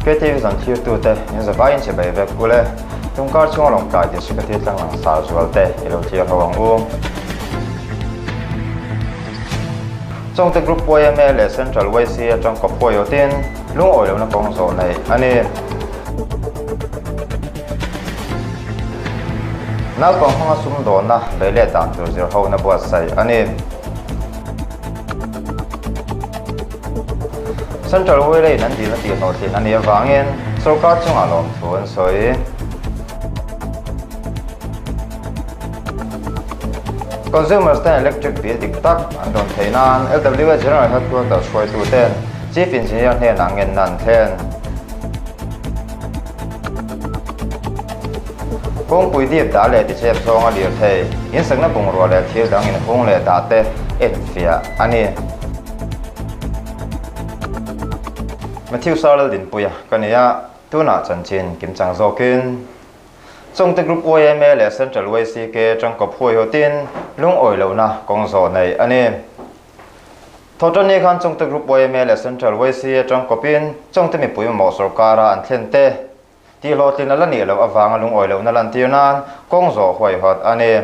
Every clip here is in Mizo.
KTV zan thlirtute in zavaiin chibai vek ule. Tungkar chhunga Lawngtlai District a thil tlang langsar zual te i lo thlir ho ang u. Chawngte Group yma leh Central YC atang kawp huai awtin lungawi lohna kawng zawh neih a ni. Naupang hmanga sumdawnna bei leh dan tur zir hona buatsaih a ni. Central Whale in an dilna tih hlawhtlin a nih avangin sorkar chungah lawmthu an sawi. Consumers ten electric bill dik tak an rawn theih nan LWA General Headquarters hruaituten Chief Engineer hnenah ngenna an thlen. Kawngpui dip dah leh tichep zawnga lirthei, insakna bungrua leh thil dang inhung leh dah te enfiah a ni. Matthew Sarlaldinpuia ka ni a, tunah chanchin kimchang zawkin Chawngte Group yma leh Central YCK tangkawp huaihawtin lungawi lohna kawng zawh neih a ni. Thawhṭanni khan Chawngte Group yma leh Central YCA tangkawpin Chawngte mipui mamawh sorkara an thlen te tihhlawhtlin a la nih loh avanga lungawi lohna lantir nan kawng zawh huaihawt a ni.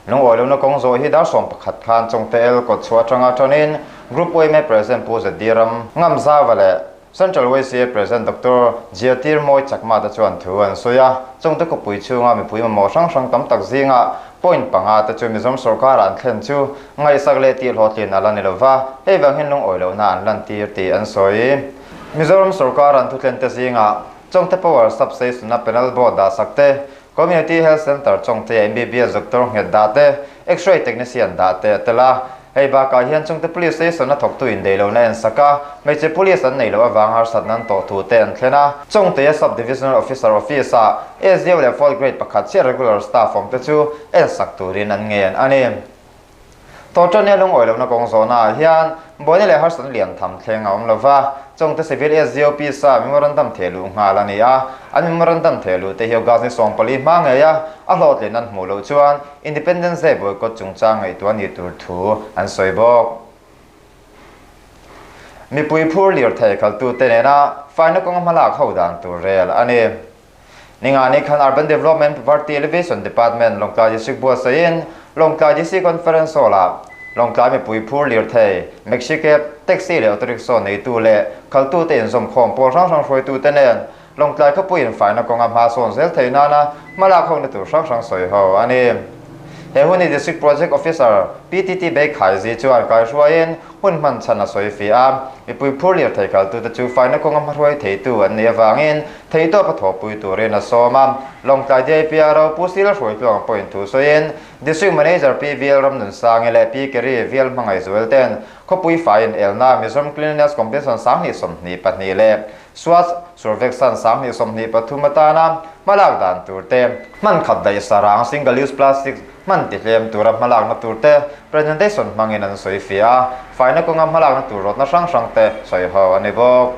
Lungawi lohna kawng zawh hi dar 11 khan Chawngte El kawtchhuah atanga ṭanin Group yma President Pu ZD Ram Ngamzava leh Central YCA President Doctor Jyatir Moy Chakma te chuan thu an sawi a, Chawngte khawpui chhunga mipui mamawh hrang hrang tam tak zinga point panga te chu Mizoram sorkara an thlen chu ngaihsak leh tih hlawhtlin a la ni lova, hei vang hian lungawi lohna an lantir tih an sawi. Mizoram sorkara an thuthlente zingah Chawngte Power Sub-Station-a panel board dahsak te, Community Health Centre Chawngte-a MBBS doctor nghet dah te, X-ray technician dah te a tel a. Hei bakah hian Chawngte Police Station-a thawktu indeih lohna en sak a, hmeichhe police an neih loh avang harsatna an tawh thu te an thlen a. Chawngte-a Sub-Divisional Officer Office-ah SDO leh Fourth Grade pakhat chiah regular staff awm te chu en sak turin an ngen a ni. Tawhṭania lungawi lohna kawng zawhnaah hian buaina leh harsatna lian tham thleng a awm lo va, Chawngte Civil SDOP sa memorandum theh luh nghal a ni a, an memorandum theh luh te hi August ni 14 hma ngei a, a hlawhtlin an hmuh loh chuan Independence Day boycott chungchang ngaihtuah ni tur thu an sawi bawk. Mipui phur lirthei khaltute nena faina kawnga hmalak ho dan tur rel a ni. Ningani khan Urban Development Poverty Alleviation Department Lawngtlai District buatsaihin Lawngtlai DC Conference Hall-ah Lawngtlai mipui phur lirthei, Maxi Cab, Taxi leh Auto Rickshaw neitu leh khaltute inzawmkhawm pawl hrang hrang hruaitute nen Lawngtlai khawpui infaina kawnga hma sawn zel theih nana hmalak hona tur hrang hrang sawi ho a ni. He hun hi District Project Officer PTT Beikhaiji chuan kaihruaiin Hun hman chhan a sawi fih a, mipui phur lirthei kaltute chu faina kawnga hmahruai theitu an nih avangin theihtawp a thawhpui turin a sawm a. Lawngtlai DIPR Pu Sila Hruaitluang pawhin thu sawiin, District Manager Pi VL Ramnunsangi leh Pi Kerry VL Hmangaihzuel ten khawpui fai inelna Mizoram Cleanliness Competition 2022 leh Swachh Survekshan 2023 atana hmalak dan tur te, hman khat daih sarang single use plastic hman ti hlem tura hmalakna tur te presentation hmangin an sawi fiah a, faina kawnga hmalakna tur rawtna hrang hrang te sawi ho a ni bawk.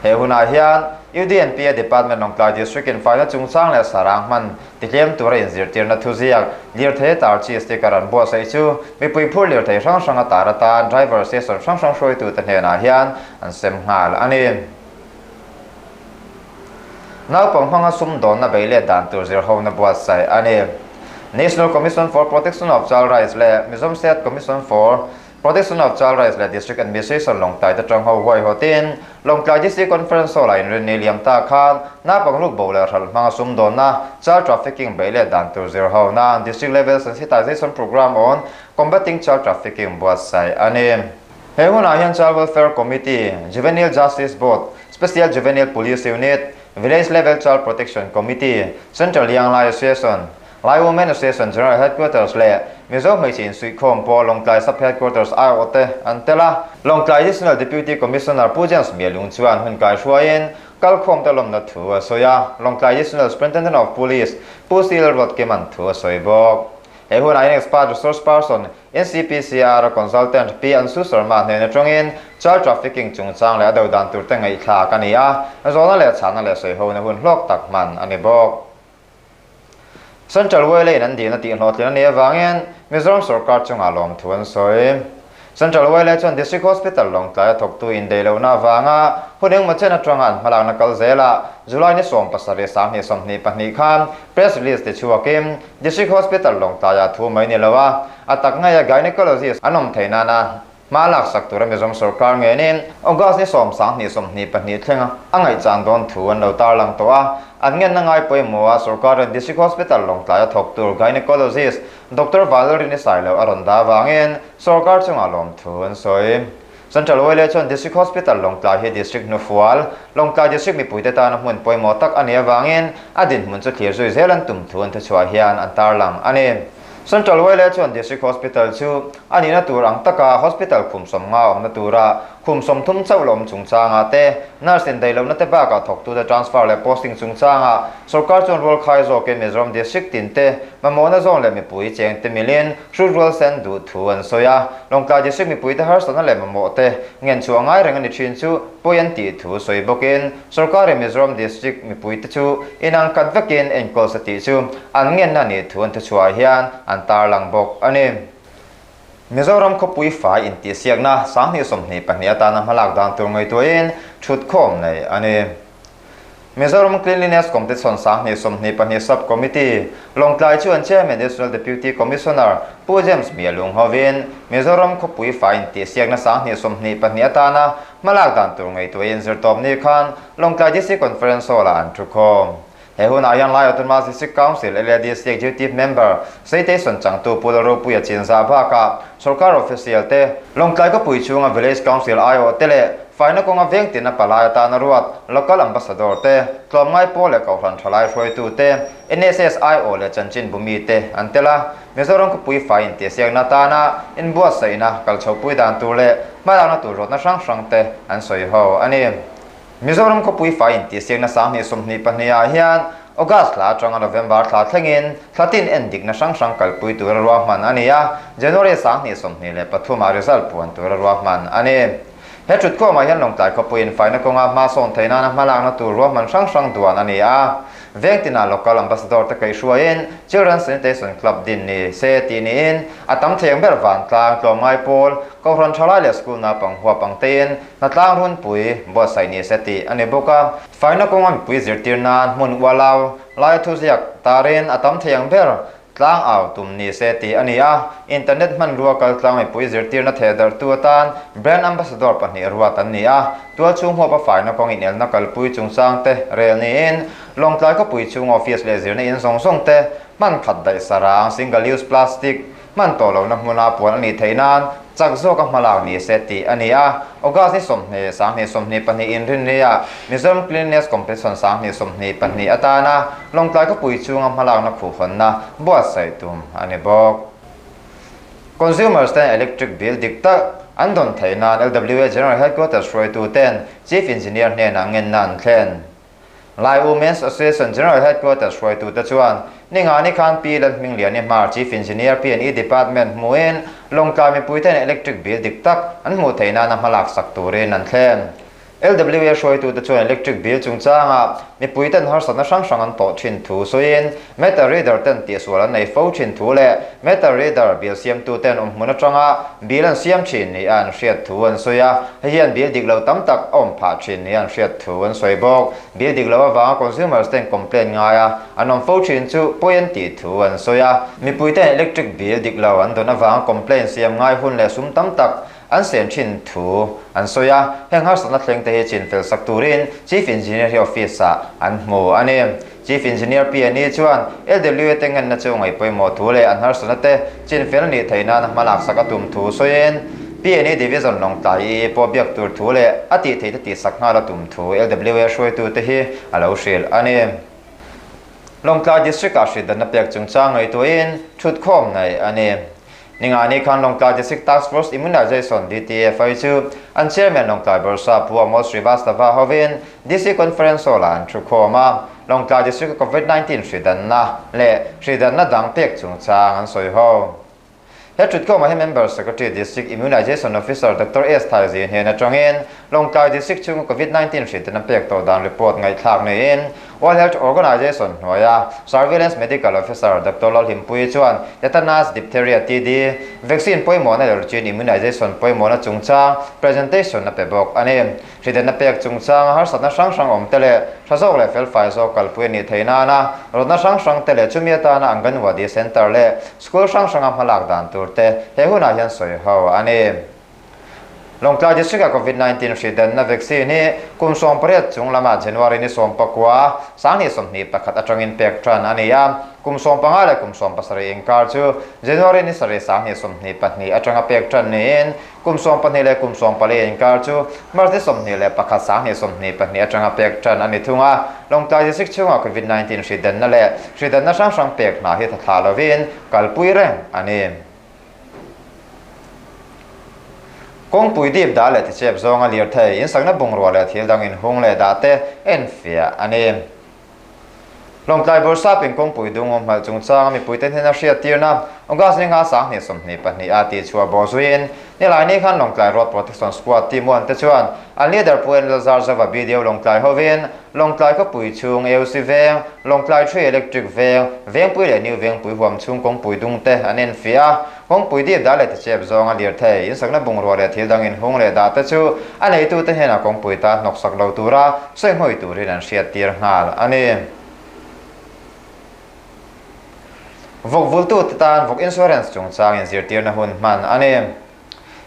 He hunah hian UDNPA Department Lawngtlai District in faina chungchang leh sarang hman ti hlem tura inzirtirna thuziak lirthei tar chi sticker an buatsaih chu mipui phur lirthei hrang hrang a tar atan driver station hrang hrang hruaitute hnenah hian an sem nghal a ni. Naupang hmanga sumdawnna bei let dan tur zirhona buatsaih a ni. National Commission for Protection of Child Rights leh Mizoram State Commission for Protection of Child Rights leh District Administration Lawngtlai te tang ho huaihawtin Lawngtlai DC Conference Hall-ah inrinni liam ta khan naupang ruk bo leh hralh hmanga sumdawnna Child Trafficking bei let dan tur zirhona District Level Sensitization Programme on Combating Child Trafficking buatsaih a ni. He hunah hian Child Welfare Committee, Juvenile Justice Board, Special Juvenile Police Unit, Village Level Child Protection Committee, Central Young Lai Association, Lai Women Association General Headquarters leh Mizo Hmeichhe Insuihkhawm pawh Lawngtlai Sub Headquarters aiawh te an tel a. Lawngtlai Additional Deputy Commissioner Pu James Mielung chuan hun kaihruaiin kalkhawmte lawmna thu a sawi a, Lawngtlai Additional Superintendent of Police Pu C Lalruatkima'n thu a sawi bawk. He hunah hian Expert Resource Person, NCPCR Consultant Pi Ansu Sharma hnen atangin Child Trafficking chungchang leh a do dan turte ngaihthlak a ni a, zawhna leh chhahna leh sawihona hun hlawk tak hman a ni bawk. Central Whale-in an dilna tihhlawhtlin a nih avangin Mizoram sorkar chungah lawmthu an sawi. Central YLA chuan District Hospital Lawngtlai a thawktu indaih lohna avanga hun engmaw chen atanga an hmalakna kal zelah July ni 17 2022 khan press release ti chhuakin District Hospital Lawngtlaiah thu mai ni lo a, a tak ngaia gynecologist an awm theih nana hma laksak tura Mizoram sorkar ngenin August ni 10 22 thlenga a ngaihchan dawn thu an lo tarlang tawh a, an ngenna ngai pawimawha sorkarin District Hospital Lawngtlai a thawk tur gynecologist Doctor Valerie Sailo a rawn dah avangin sorkar chungah lawmthu an sawi. Central YLA chuan District Hospital Lawngtlai hi District hnufual, Lawngtlai District mipuite tana hmun pawimawh tak a nih avangin a dinhmun chu thlir zui zel an tum thu an thuchhuah hian an tarlang a ni. Central YLA chuan District Hospital chu a nihna tur ang taka hospital khum 50 awmna tura khum 30 chauh la awm chungchangah te, nurse indaih lohna te bakah thawktute transfer leh posting chungchangah sorkar chuan rualkhai zawkin Mizoram District tinte mamawhna zawn leh mipui chengte milin hrut rual sen duh thu an sawi a. Lawngtlai District mipuite harsatna leh mamawh te ngen chhuah ngai reng a ni thin chu pawi an tih thu sawi bawkin sorkarin Mizoram District mipuite chu inang khat vekin enkawl sa tih chu an ngenna a nih thu an thuchhuah hian an tarlang bawk a ni. Mizoram khawpui fai intihsiakna 2022 atana hmalak dan tur ngaihtuahin thutkhawm nei a ni. Mizoram Cleanliness Competition 2022 Sub Committee, Lawngtlai chu an Chairman Additional Deputy Commissioner Pu James Mialung hovin Mizoram khawpui fai intihsiakna 2022 atana hmalak dan tur ngaihtuahin zirtawpni khan Lawngtlai DC Conference Hall-ah an thukhawm. He hunah hian Lai Autonomous District Council, LADC Executive Member, Seitation changtu Pu Lalropuia Chinzah bakah sorkar official te, Lawngtlai khawpui chhunga Village Council aiawh te leh faina kawnga veng tina palai atana ruat Local Ambassador te, tlawmngai pawl leh kohhran thalai hruaitu te, NSS aiawh leh chanchin bumi te an tel a. Mizoram khawpui fai intihsiakna atana inbuatsaihna kalchhopui dan tur leh hmalakna tur rawtna hrang hrang te an sawi ho a ni. Mizoram khawpui fai intihsiakna 2022 ah hian August thla atanga November thla thlengin thlatin endikna hrang hrang kalpui tura ruahman a ni a, January 2023 ah result puan tura ruahman a ni. He thutkhawmah hian Lawngtlai khawpuiin faina kawnga hma sawn theih nana hmalakna tur ruahman hrang hrang duan a ni a. Vengtina Local Ambassador te kaihhruaiin Children's Sanitation Club din ni se tih niin a tam thei ang ber vantlang, tlawmngai pawl, Kohhran thalai leh school naupang huap ang tein hnatlang runpui buatsaih ni se tih a ni bawk a. Faina kawnga mipui zirtir nan hmun ualau laia thuziak tarin a tam thei ang ber tlang au tum ni se tih a ni a. Internet hmanrua kaltlang mipui zirtirna thehdarhtu atan brand ambassador pahnih ruat an ni a. Tualchhung huapa faina kawng inelna kalpui chungchang te rel niin Lawngtlai khawpui chhung office leh zirna in zawng zawng te hman khat daih sarang, single use plastic, hman tawh lohna hmuna puan a nih theih nan chak zawka hmalak ni se tih a ni a. August ni 20, 2022 inrinnia Mizoram Cleanliness Competition 2022 atana Lawngtlai khawpui chhunga hmalakna khuhhawnna buatsaih tum a ni bawk. Consumers ten electric bill dik tak an dawn theih nan LWA General Headquarters hruaitu ten Chief Engineer hnenah ngenna an thlen. Lai Women's Association General Headquarters hruaitute chuan ningani khan Pi Lalhmingliani Hmar Chief Engineer P&E Department hmuin Lawngtlai mipuiten electric bill dik tak an hmuh theih nana hmalak sak turin an thlen. LWA hruaitute chuan electric bill chungchanga mipuiten harsatna hrang hrang an tawh thin thu sawiin meter reader ten tihsual an nei fo thin thu leh meter reader bill siamtuten awmhmun atanga bill an siam thin ni a an hriat thu an sawi a, hei hian bill dik lo tam tak a awm phah thin ni a an hriat thu an sawi bawk. Bill dik lo avanga consumers ten complaint ngai a an awm fo thin chu pawi an tih thu an sawi a, mipuiten electric bill dik lo an dawn avanga complaint siam ngai hun leh sum tam tak an sen thin thu an sawi a, heng harsatna thleng te hi chin fel sak turin Chief Engineer hi office ah an hmu a ni. Chief Engineer PNE chuan LWA te ngenna chu ngaih pawimawh thu leh an harsatna te chin fel nih theih nana hmalak sak a tum thu sawiin PNE Division Lawngtlai i pawh biak tur thu leh a tih theih te tih sak nghal a tum thu LWA hruaitu te hi a lo hrilh a ni. Lawngtlai District ah hriatdanna pek chungchang ngaihtuahin thutkhawm nei a ni. Ningani khan Lawngtlai District Task Force Immunization, DTFI, chu an Chairman Lawngtlai Bawrhsa Pu Amol Srivastava hovin DC Conference Hall-ah an thukhawm a. Lawngtlai District-a COVID-19 hridanna leh hridanna dang pek chungchang an sawi ho. He thutkhawmah hi Member Secretary District Immunization Officer Doctor S. Thaizin hnen atangin Lawngtlai District chhunga COVID-19 hridanna pek tawh dan report ngaihthlak niin. World Health Organization hnuaia Surveillance Medical Officer Doctor Lalhimpuii chuan Tetanus, Diphtheria, TD, vaccine pawimawhna leh routine immunization pawimawhna chungchang presentation a pe bawk a ni. Hridenna pek chungchanga harsatna hrang hrang awm te leh tha zawk leh felfai zawk kalpui a nih theih nana rawtna hrang hrang te leh chumi atana Anganwadi Centre leh School hrang hranga hmalak dan tur te he hunah hian sawi ho a ni. Lawngtlai District-a Covid 19 hridenna vaccine hi kum 18 chung lamah January ni 19, 2021 atangin pek tan a ni a. Kum 15 leh kum 17 inkar chu January ni 7, 2022 atanga pek tan niin kum 12 leh kum 14 inkar chu March ni 21, 2022 atanga pek tan a ni thung a. Lawngtlai District chhunga Covid 19 hridenna leh hridenna hrang hrang pek hna hi thathlah lovin kalpui reng a ni. Kawngpui dip dah leh tichep zawnga lirthei, insakna bungrua leh thil dang inhung leh dah te enfiah a ni. Lawngtlai Bawrhsap in kawngpui dung awm hmalh chungchanga mipuite hnena hriattirna August ni nga 2022 a tihchhuah bawh zuiin Nilaini khan Lawngtlai Road Protection Squad team one te chuan an leader Pu N Lalzarzova BDO Lawngtlai hovin Lawngtlai khawpui chhung AOC veng, Lawngtlai Three Electric veng, Vengpui leh New Vengpui huam chhung kawngpui dung te an enfiah a, kawngpui dip dah leh tichep zawng a lirthei, insakna bungrua leh thil dang inhung leh dah te chu a neitute hnenah kawngpui ta hnawksak lo tura sawi hmawih turin an hriattir nghal a ni. Vawk vultute tan vawk insurance chungchang inzirtirna hun hman a ni.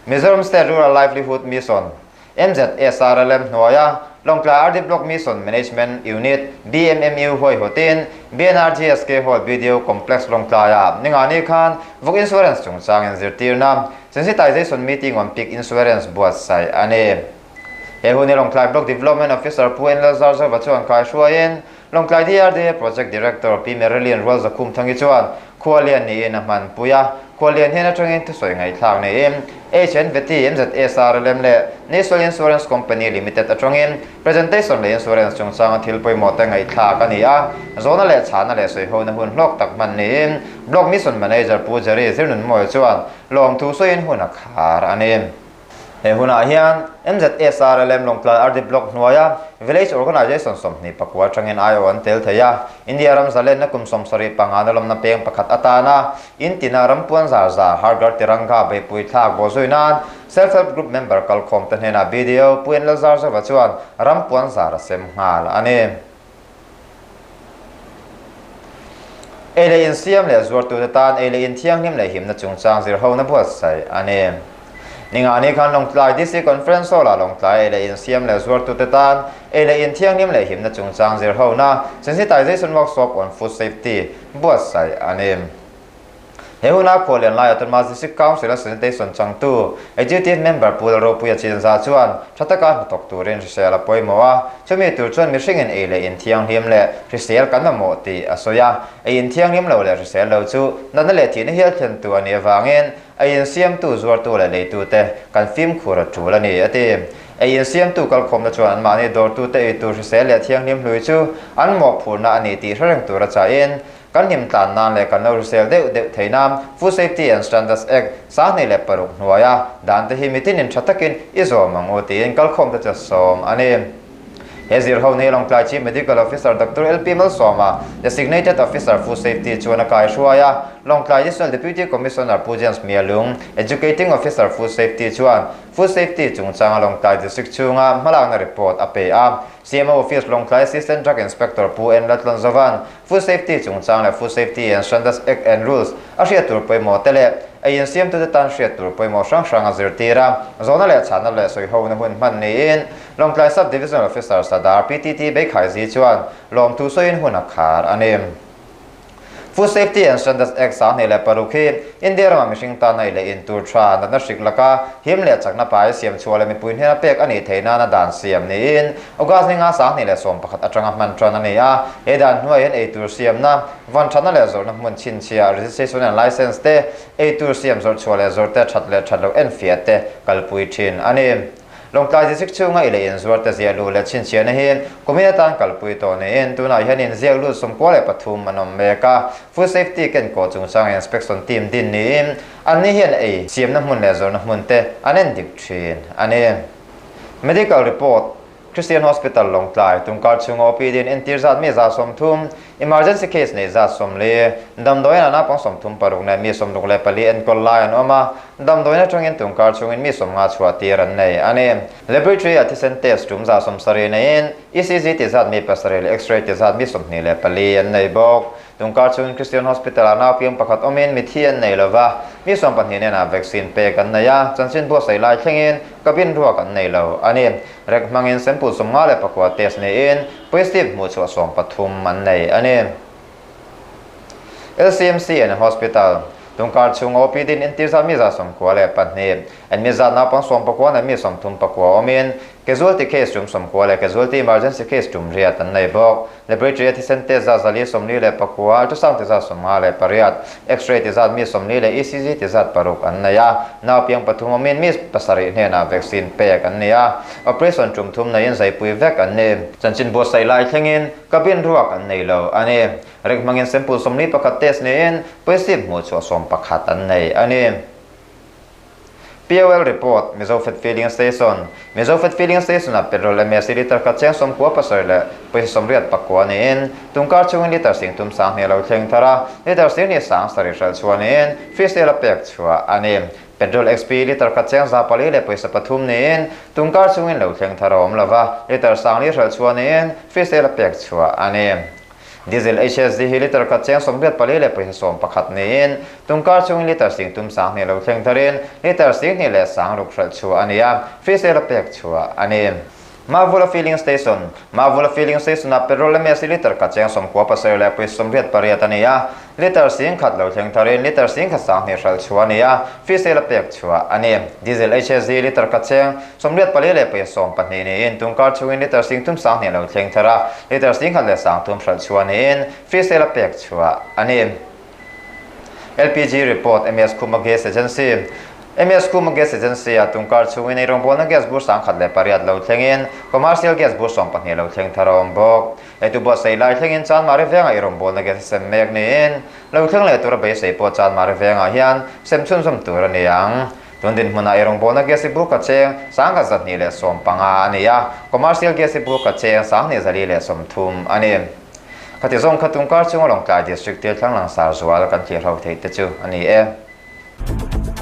Mizoram State Rural Livelihood Mission, MZSRLM hnuaia Lawngtlai RD Block Mission Management Unit, BMMU, huaihawtin BNRGSK Hall BDO Complex Lawngtlaiah ningani khan vawk insurance chungchang inzirtirna, Sensitization Meeting on Pig Insurance, buatsaih a ni. He hun hi Lawngtlai Block Development Officer Pu N Lalzarzova chuan kaihruaiin Lawngtlai DRDA Project Director Pi Marilyn Rualzakhumthangi chuan Khualian niin a hmanpui a, Khualian hian atangin thusawi ngaihthlak niin HNVT, MZSRLM leh National Insurance Company Limited atangin presentation leh insurance chungchanga thil pawimawh te ngaihthlak a ni a, zawhna leh chhahna leh sawihona hun hlawk tak hman niin Block Mission Manager Pu Jerry Zirnunmawia chuan lawmthu sawiin hun a khar a ni. He hunah hian MZSRLM Lawngtlai RD Block hnuaia Village Organisation 29 atangin aiawh an tel thei a. India ram zalenna kum 75 na lawmna peng pakhat atana in tina ram puan zar zar Har Ghar Tiranga beihpui thlak bawh zui nan Self Help Group member kalkhawm te hnenah BDO Pu Enlal Zarzova chuan ram puan zar a sem nghal a ni. Ei leh insiam leh zuartute tan ei leh inthianghlim leh himna chungchang zirhona buatsaih a ni. Ningani khan Lawngtlai DC Conference Hall-ah Lawngtlai ei leh insiam leh zuartute tan ei leh inthianghlim leh himna chungchang zirhona, Sensitization Workshop on Food Safety, buatsaih a ni. He huna khualian laia Tunma District Council-a Sanitation changtu Executive Member Pu Lalropuia Chinza chuan tha taka hnathawk turin hrisel a pawimawh a, chumi tur chuan mihringin ei leh inthianghlim leh hrisel kan mamawh tih a sawi a. Ei inthianghlim lo leh hrisel lo chu natna leh thihna hial thlentu a nih avangin ei insiamtu, zuartu leh leitute kan fimkhur a tul a ni, a ti. Ei insiamtu kalkhawmna chuan anmahni dawrtute ei tur hrisel leh thianghlim hlui chu an mawhphurhna a ni tih hre reng tura chahin Kan hlim tlan nan leh kan lo hrisel deuh deuh thei nan Food Safety and Standards Act 2006 hnuaia dan te hi mitinin tha takin i zawm ang u tiin kalkhawm te chu a sawm a ni. He zir ho ni Lawngtlai Chief Medical Officer Doctor LP Malsawma, Designated Officer Food Safety chuan a kaihruai a, Lawngtlai Additional Deputy Commissioner Pu James Mialung, Educating Officer Food Safety chuan Food Safety chungchanga Lawngtlai District chhunga hmalakna report a pe a. CMO Office Lawngtlai Assistant Drug Inspector Pu N Laltlawnzova'n Food Safety chungchang leh Food Safety and Standards Act and Rules a hriat tur pawimawh te leh ei insiamtute tan hriat tur pawimawh hrang hrang a zirtir a, zawhna leh chhahna leh sawihona hun hman niin Lawngtlai Sub Divisional Officer Sadar PTT Beikhaizii chuan lawmthu sawiin hun a khar a ni. Food Safety and Standards Act 2006 hi India rama mihring tana ei leh in tur tha natna hrik laka him leh chakna pai siam chhuah leh mipui hnena pek a nih theih nana dan siam niin August ni nga 2011 atanga hman tan a ni a. He dan hnuai hian ei tur siamna, van thatna leh zawrhna hmun chhinchhiah, registration and license, te, ei tur siam zawrh chhuah leh zawrh te, that leh that loh enfiah te kalpui thin a ni. Lawngtlai district chhunga i leh inzuar te ziah luh leh chhinchhiahna hi kumin atan kalpui tawh niin tunah hian inziak lut 93 an awm mek a. Food Safety kenkawh chungchanga inspection team din niin anni hian ei siamna hmun leh zawrhna hmun te an endik thin a ni. Medical report. Christian Hospital Lawngtlai, Tungkar chhunga OPD in entir zat mi 30%, Emergency case nei 40%, damdawiin ah naupang 36 leh mi 64 enkawl lai an awm a, damdawiin atangin tungkar chhungin mi 50 chhuah tir an nei a ni. Laboratory ah thisen test tum 70% neiin ECG ti zat mi 7 leh X-ray ti zat mi 24 an nei bawk. Tungkar chhungin Christian Hospital ah naupiang pakhat awmin mithi an nei lova, mi 12 hnenah vaccine pek an nei a, chanchin buatsaih lai thlengin cabin ruak an nei lo a ni. Rek hmangin sample 59 test niin positive hmuh chhuah 13 an nei a ni. LCMC and Hospital, Tungkar chhung OPD in entir zat mi 92, admit zat naupang 19 leh mi 39 awmin casualty case tum 90 leh casualty emergency case tum riat an nei bawk. Laboratory a thisen test zat 449, ultrasound ti zat 58, x-ray ti zat mi 40 leh ECG ti zat 6 an nei a. Naupiang pathum awmin mi 7 hnenah vaccine pek an ni a, operation tum thum neiin zaipui vek an ni. Chanchin buatsaih lai thlengin cabin ruak an nei lo a ni. Rek hmangin sample 41 test niin positive hmuh chhuah 11 an nei a ni. POL report, Mizofed Filling Station, Mizofed Filling Station-ah petrol MSC litre khat cheng 97 leh pawisa 89 niin, tungkar chhungin litre 30 20 a lo thleng thar a, litre 20 7 hralh chhuah niin free sale a pek chhuah a ni. Petrol XP litre khat cheng 400 leh pawisa 3 niin, tungkar chhungin lo thleng thar a awm lova, litre 40 hralh chhuah niin free sale a pek chhuah a ni. Diesel HSD hi litre khat cheng 84 leh pawisa 11 niin, tungkar chhungin litre 30 20 lo thleng tharin litre 20 leh 60 hralh chhuah a ni a, free sale a pek chhuah a ni. Mavula Filling Station, Mavula Filling Station-ah petrol MS litre khat cheng 97 leh pawisa 88 a ni a, litre 10,000 lo thleng tharin litre 10,000 20 hralh chhuah a ni a, free sale a pek chhuah a ni. Diesel HSD litre khat cheng 84 leh pawisa 12 niin tungkar chhungin litre 30 20 lo thleng thar a, litre 10,000 leh 30 hralh chhuah niin free sale a pek chhuah a ni. LPG report, MS Khuma Gas Agency, MS Khuma Gas Agency-ah tungkar chhungin eirawngbawlna gas bur 1008 lo thlengin commercial gas bur 12 lo thleng thar a awm bawk. Eitu buatsaih lai thlengin Chanmari vengah eirawngbawlna gas a sem mek niin lo thleng leh tura beisei pawh Chanmari vengah hian sem chhunzawm tur a ni ang. Tun dinhmunah eirawngbawlna gas hi bur khat cheng 1115 a ni a, commercial gas hi bur khat cheng 2230 a ni. Khati zawng kha tungkar chunga Lawngtlai District tir thlang langsar zual kan thlir ho theih te chu a ni e.